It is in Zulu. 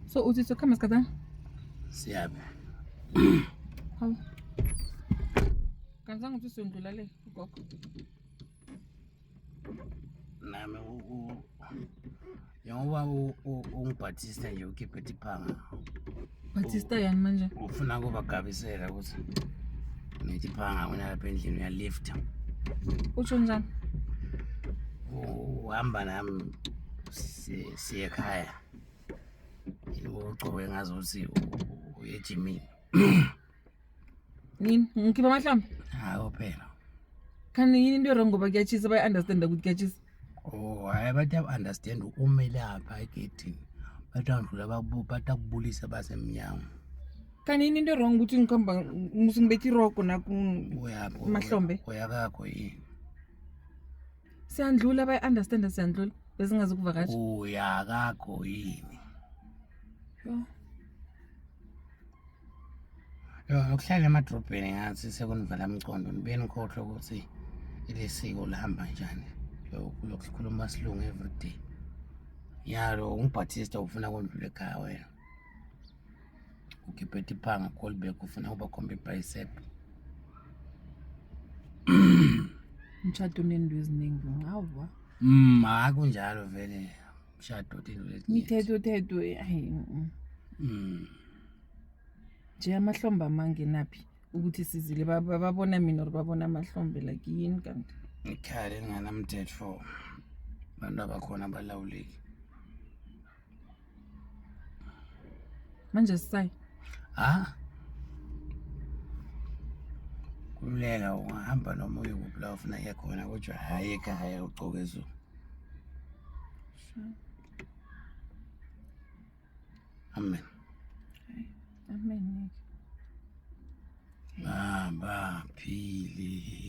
So uthi sokuhamba sikhathana? Siyabe. Hawu. Kanti zange uthi siyondlula le ugogo. Nami njengoba ungibhathista nje ukhiphe iphanga. Bhathista yani manje? Ufuna ukubagabisela ukuthi ngithi phanga wena lapha endlini uyalifta. Utsho njani? Uhamba nami siye ekhaya. Ugcoke ngazuthi uye ejimini. Yini? Ngikhipha amahlombe? Hayi phela. Khani yini into wrong ngoba kuyatshisa bayi-understanda ukuthi kuyatshisa. Oh, hayi bathi understand ume lapha egedini. Bathi angidlula batakubulisa basemnyango. Khani yini into wrong ukuthi ngikhamba ngibethe irogo naku Uyaphi? Mahlombe. Uyakakho yini? Siyandlula bayi-understanda siyandlula besingazukuvakasha. Uyakakho yini? Yho. Yo, ukuhlala emadrobheni ngathi sekunivala umcondo nibuye nikhohlwe ukuthi ilisiko lihamba njani. Lokukhuluma silungu every day. Yalo ungibhathista ufuna kundlula ekhaya wena. Ukhiphe iphanga callback ufuna ubakhomba ibicep. Umshado unento eziningi ngawa. Hayi kunjalo vele. Mshado into eziningi. Mithetho thetho hayi. Nje amahlombe amangenaphi ukuthi sizile babona mina or babona amahlombe like yini kanti? Ikhaya elinganamthetho abantu abakhona abalawuleki. Manje sisayi. Ha? Kululeka ungahamba noma uye kuphi la ufuna kuya khona kodwa hhayi ekhaya ugcoke so. Amen. Amen. Baba phili.